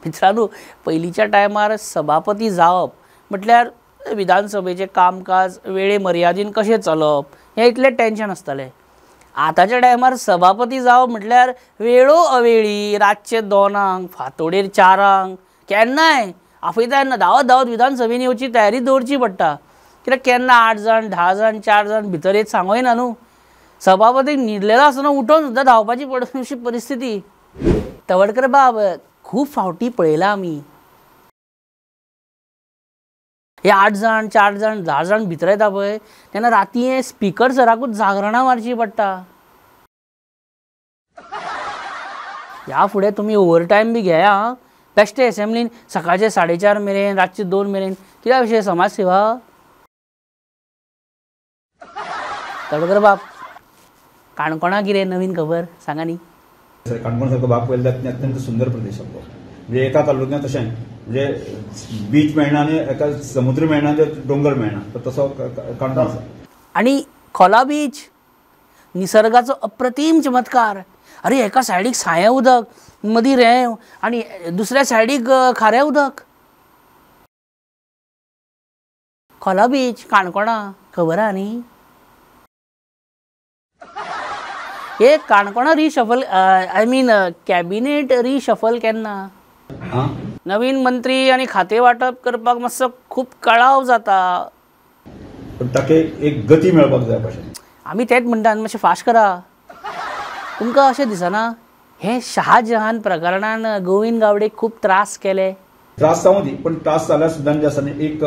मित्रांनो, पयलींच्या टायमार सभापती जावप म्हटल्यार विधानसभेचें कामकाज वेळे मर्यादीन कशें चलप हें इतलें टेंशन आसतालें. आतांच्या टायमार सभापती जावप म्हटल्यार वेळो अवेळी रातचे 2 फांतोडेर 4 केन्नाय आपयता तेन्ना धांवत धांवत विधानसभेन येवची तयारी दवरची पडटा. कित्याक केन्ना 8 जाण 10 जाण 4 जाण भितर येत सांगोय ना न्हू. सभापतीक न्हिदलेलो आसतना उठोवन सुद्दां धांवपाची पड अशी परिस्थिती. तवडकर बाब, खूब फावटी पळयला आमी हे 8 जाण 4 जाण 10 जाण भितर येता पळय तेन्ना राती स्पिकर सराकूच जागरणां मारची पडटा. ह्या फुडें तुमी ओवर टायम बी घेया. बेश्टे एसेंब्लीन सकाळचे 4:30 मेरेन रातचे 2 मेरेन कित्या विशय समाज सेवा. तवडकर बाब, काणकोणा कितें नवीन खबर सांगा न्ही. काणकोण सारको भाग पळयल्यार अत्यंत सुंदर प्रदेश आपलो. म्हणजे एका तालुक्यांत तशें म्हणजे बीच मेळना आनी एका समुद्र मेळना आनी दोंगर मेळना, तर तसो काणकोण आसा. आनी खोला बीच निसर्गाचो अप्रतीम चमत्कार. अरे एका सायडीक सायें उदक, मदीं रेंव आनी दुसऱ्या सायडीक खारें उदक. खोला बीच काणकोणा खबर आहा न्ही. हे काणकोणा reshuffle, I mean cabinet reshuffle केन्ना? नवीन मंत्री आनी खाते वांटप करपाक मातसो खूब कळाव जाता. पण ताका एक गती मेळपाक जाय भाशेन. आमी तेंच म्हणटा, मातशें फास्ट करा. तुमकां अशें दिसना हे शहाजहान प्रकरणान गोविंद गावडे खूब त्रास केले? त्रास जावं दी, पण त्रास जाल्यार सुद्दां जे आसा न्ही एक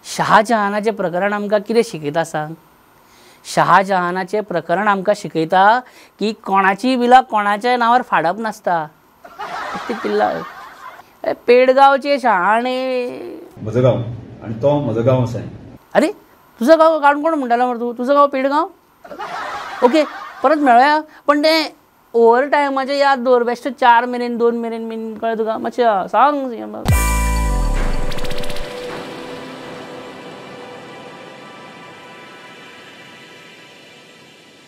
शहाजहानाचें प्रकरण आमकां कितें शिकयता सांग? शहाजहानाचें प्रकरण आमकां शिकयता की कोणाची बिलां कोणाच्या नांवार फाडप नासता. पिल्ला पेडगांवचे शहाणे म्हजो गांव आनी तो म्हजो गांव आसा. अरे तुजो गांव काणकोण म्हणटालो मरे तूं, तुजो गांव पेडगांव? ओके, परत मेळया. पण तें ओवर टायमाचें याद दवर, बेश्टे 4 मेरेन 2 मेरेन बीन कळ्ळें तुका? मातशें सांग.